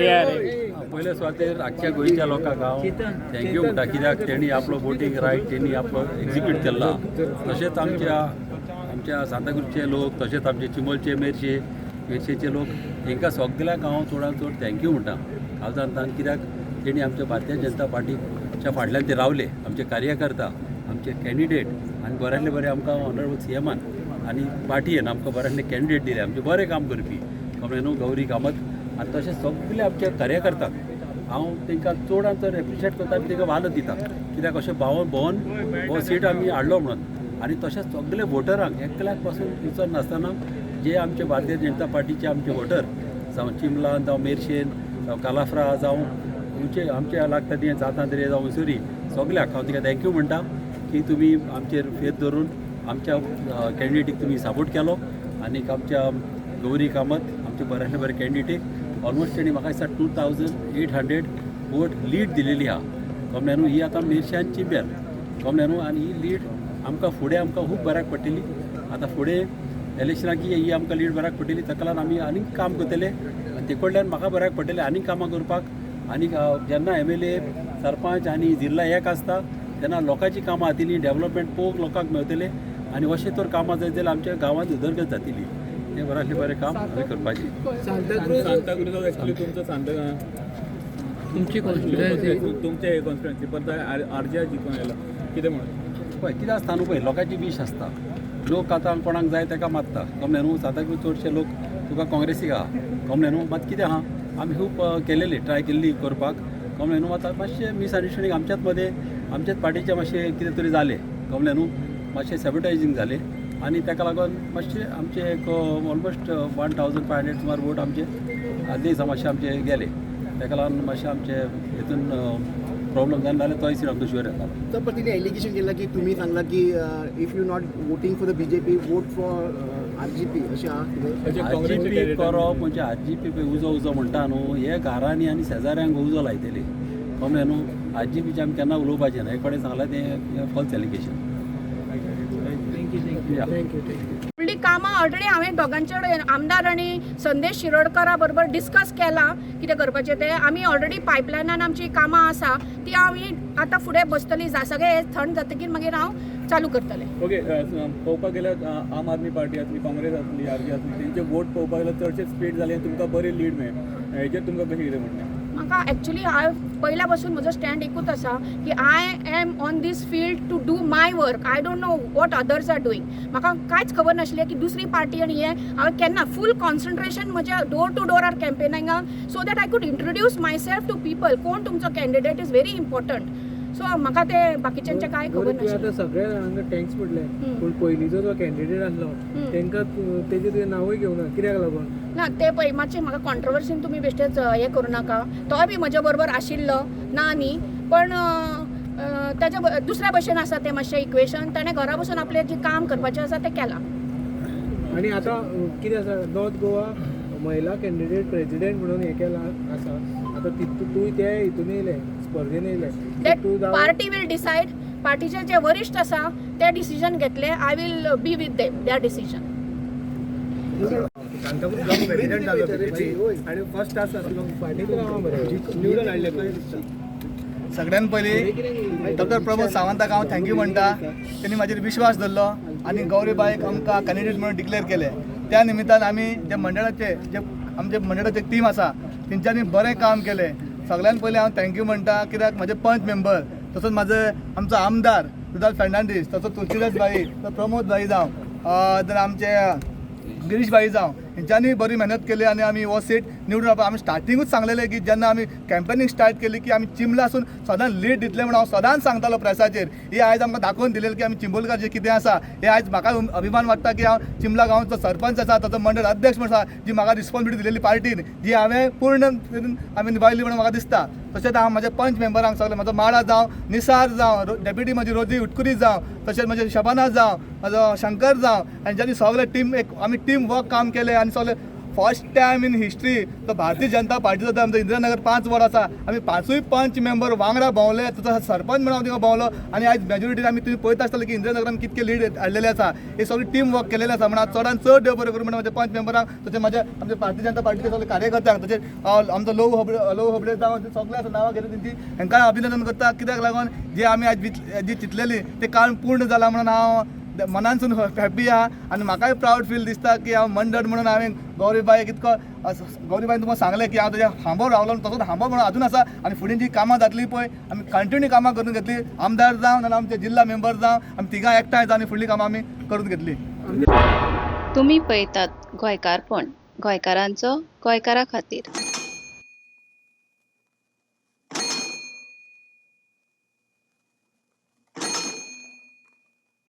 पयले सुवातेर आख्ख्या गोंयच्या लोकांक हांव thank you म्हणटा, कित्याक तेणी आपलो वोटींग रायट तेणी आपलो एक्जिक्यूट केल्लो. तशेंच आमच्या आमच्या सांताक्रूजचे लोक, तशेंच आमचे चिंबलचे, मेरशे, मेरशेचे लोक, हांकां सगल्यांक हांव चडांत चड thank you म्हणटा काळजान, कित्याक तेणी आमच्या भारतीय जनता पार्टीच्या फाटल्यान ते रावले. आमचे कार्यकर्ता, आमचे कॅन्डिडेट आनी बऱ्यांतले बरे आमकां ऑनरेबल सीएमान आनी पार्टीन आमकां बऱ्यांतले कॅन्डिडेट दिले, आमचें बरें काम करपी, कमळे न्हू, गौरी कामत. आनी तशेंच सगळे आमच्या कार्यकर्त्यांक हांव तांकां चडांत चड एप्रिशिएट करता आनी तांकां वालोर दिता, कित्याक अशें भावन भोवन हो सीट आमी हाडलो म्हणून. आनी तशेंच सगळे वोटरांक एकल्याक पासून विचार नासतना, जे आमचे भारतीय जनता पार्टीचे आमचे वोटर, जावं चिंबलान, जावं मेरशेन, जावं कालाफ्रा, जावं खंयचे आमचे लागता ती जाता, जावं उसरी, सगल्याक हांव तांकां thank you म्हणटा की तुमी आमचेर फेथ धरून आमच्या कॅन्डिडेटीक तुमी सपोर्ट केलो. आनीक आमच्या गौरी कामत, आमचे बऱ्यांतले बरे कॅन्डिडेटीक ऑलमोस्ट तेणी म्हाका दिसता 2800 vote lead दिलेली आहा, कमल्या न्हू. ही आतां मेरशान चिंबेल, कमल्या न्हू, आनी ही लीड आमकां फुडें आमकां खूब बऱ्याक पडटली. आतां फुडें इलेक्शनाक ही आमकां लीड बऱ्याक पडटली. ताका लागून आमी आनीक काम करतले आनी ते कडल्यान म्हाका बऱ्याक पडटलें आनीक कामां करपाक. आनीक जेन्ना एमएलए, सरपंच आनी जिल्ला एक आसता तेन्ना लोकांची कामां जातली, डेवलपमेंट पळोवंक लोकांक मेळटलें आनी अशें तर कामां जायत जाल्यार आमच्या गांवांत उदरगत जातली. हें बऱ्यांतलें बरें काम आमी करपाचें. सांताक्रूज एक्चुअली तुमचं सांता तुमची कॉन्स्टिट्युएन्सी. तुमचे कॉन्स्टिट्युएन्सी, पण आरजीआय जिखून आयला, कितें म्हणून? पळय, कितें आसता न्हू, पळय, लोकांची वीश आसता. लोक आतां कोणाक जाय ताका मारता, कमले न्हू. सांताक्रूज चडशे लोक तुका काँग्रेसीक आहा, कमले न्हू. मात कितें आहा, आमी खूब केलेली, ट्राय केल्ली करपाक, कमले न्हू. मात मातशें मिसअंडरस्टँडींग आमच्याच मदें, आमच्याच पार्टीचें मातशें कितें तरी जालें, कमले न्हू, मातशें सॅबोटायजींग जालें आनी ताका लागून मातशें आमचे एक ऑलमोस्ट 1500 सुमार वोट आमचे आदले दिसा मातशे आमचे गेले. ताका लागून मातशें आमचे हितून प्रॉब्लम जालें, नाल्यार तोय सीट आमकां शुअर येतालो. तर पण तिने एलिगेशन केलं की तुम्ही सांगला की if you not voting for the BJP, vote for RGP, अशें आहा कितें? आरजीपी करप म्हणजे आरजीपी पळय, उजो उजो म्हणटा न्हू, हे घरांनी आनी शेजाऱ्यांक उजो लायतले, कमले न्हू. आरजीपीचे आमी केन्ना उलोवपाचें ना. एक कडेन सांगलां तें false allegation. Thank you, thank you. फुडलीं कामां ऑलरेडी हांवें दोगांचे कडेन, आमदार आनी संदेश शिरोडकरा बरोबर डिस्कस केलां कितें करपाचें तें. आमी ऑलरेडी पायपलायनान आमची कामां आसा, ती आमी आतां फुडें बसतली. सगळें हें थंड जातकीर मागीर हांव चालू करतलें. ओके, पळोवपाक गेल्यार आम आदमी पार्टी आसली, काँग्रेस आसली, आरजी आसली, तेंचे वोट पळोवपाक गेल्यार चडशे स्प्लीट जाले आनी तुमकां बरी लीड मेळ्ळी. हेजेर तुमकां कशें कितें म्हणणें? म्हाका एक्चुली हांव पयल्या पासून म्हजो स्टँड एकूच आसा की I am on this field to do my work. I don't know what others are doing. म्हाका कांयच खबर नाशिल्लें की दुसरी पार्टी आनी हें. हांवें केन्ना फूल कॉन्सन्ट्रेशन म्हज्या डोर टू डोरार कॅम्पेनिंगाक, so that I could introduce myself to people. कोण तुमचो candidate is very important. So म्हाका ते बाकीच्यांचें कांय खबर बरें, तुवें नाशिल्लें. आतां सगळे हांगा thanks म्हटलें, पूण पयलींचो जो कॅन्डिडेट आसलो तेंका तेजें तुवें नांवूय घेवना, कित्याक लागून? ना, ते पळय, मातशें म्हाका कॉन्ट्रोवर्सीन तुमी बेश्टेच हें करूं नाका. तोय बी म्हज्या बरोबर आशिल्लो, ना न्ही, पण ताच्या दुसऱ्या भशेन आसा तें मातशें इक्वेशन. ताणें घरा बसून आपलें जें काम करपाचें आसा तें केलां. आनी आतां कितें आसा, नॉर्थ गोवा महिला कॅन्डिडेट प्रेजिडेंट म्हणून हें केलां आसा. आतां तूं ते हितून येयलें, स्पर्धेन येयलें. That तूं जावं party will decide. पार्टीचे जे वरिश्ठ आसा ते डिसिजन घेतले. I will be with them, their decision. President जालो बीजेपी. आनी फर्स्ट टास्क आसलो, फाटीं रावा मरे. निवडून हाडले, कशें दिसता? सगळ्यात पयलीं डॉक्टर प्रमोद सावंताक हांव thank you म्हणटा. तेणी म्हाजेर विश्वास दवरलो आनी गौरीबाईक आमकां कॅन्डिडेट म्हणून डिक्लेअर केले. त्या निमित्तान आमी जे मंडळाचे, जे आमचे मंडळाचे टीम आसा, तेंच्यांनी बरें काम केलें. सगळ्यात पयलीं हांव thank you म्हणटा, कित्याक म्हाजे पंच मेंबर, तसोच म्हाजे आमचो आमदार रुदाल फर्नांडीस, तसोच तुलसीदास भाई, प्रमोद भाई जावं, तर आमचे गिरीश भाई जावं, हेंच्यांनी बरी मेहनत केली आनी आमी हो सीट निवडून हाडपा. आमी स्टार्टिंगूच सांगलेलें की जेन्ना आमी कॅम्पेनींग स्टार्ट केली की आमी चिंबलासून सदांच लीड दितले म्हूण हांव सदांच सांगतालो प्रेसाचेर. ही आयज आमकां दाखोवन दिलें की आमी चिंबलकार जे कितें आसा हे. आयज म्हाका अभिमान वाडटा की हांव चिंबला गांवचो सरपंच आसा, ताचो मंडळ अध्यक्ष म्हूण आसा. जी म्हाका रिस्पॉन्सिबिलिटी दिलेली पार्टीन, जी हांवें पूर्ण आमी निभायली म्हणून म्हाका दिसता. तशेंच हांव म्हाज्या पंच मेंबरांक सगळे, म्हजो माडा जावं, निसार जावं, डेप्युटी म्हजी रोजी उटकुरी जावं, तशेंच म्हजे शबाना जावं, म्हजो शंकर जावं, हेंच्यांनी सगळे टीम एक आमी टीम वर्क काम केलें आनी सगळे फर्स्ट टायम इन हिस्ट्री तो भारतीय जनता पार्टीचो आमचो इंदिरानगर 5 वॉर्ड आसा, आमी 5 पंच मेंबर वांगडा भोंवले, तसो सरपंच म्हणून हांव थिंगा भोंवलो आनी आयज मेजॉरिटीन आमी तुमी पळयता आसतले की इंदिरानगरान कितके लीड हाडलेले आसा. हे सगळी टीम वर्क केलेलें आसा. म्हणून चडान चड देव बरें करूं म्हणून म्हज्या पंच मेंबरांक, तशें म्हाज्या आमच्या भारतीय जनता पार्टीचे सगळे कार्यकर्त्यांक, तशें आमचो लोक होबडे लोक होबडे जावं सगळे आसा नांवां घेतली तेंची, हांकां अभिनंदन करता. कित्याक लागून जे आमी आयज जी चिंतलेली तें काम पूर्ण जालां म्हणून हांव मनानसून हॅप्पी आहा आनी म्हाकाय प्रावड फील दिसता की हांव मंडळ म्हणून हांवें गौरीबायक इतको गौरीबायन तुमकां सांगलें की हांव ताज्या हांबो रावलो, तसोच हांबो म्हणून अजून आसा आनी फुडें जी कामां जातली पळय आमी कंटिन्यू कामां करून घेतली. आमदार जावं नाल्यार आमचे जिल्ला मेंबर जावं, आमी तिगां एकठांय जावन फुडलीं कामां आमी करून घेतली. तुमी पळयतात गोंयकारपण, गोंयकारांचो गोंयकारा खातीर.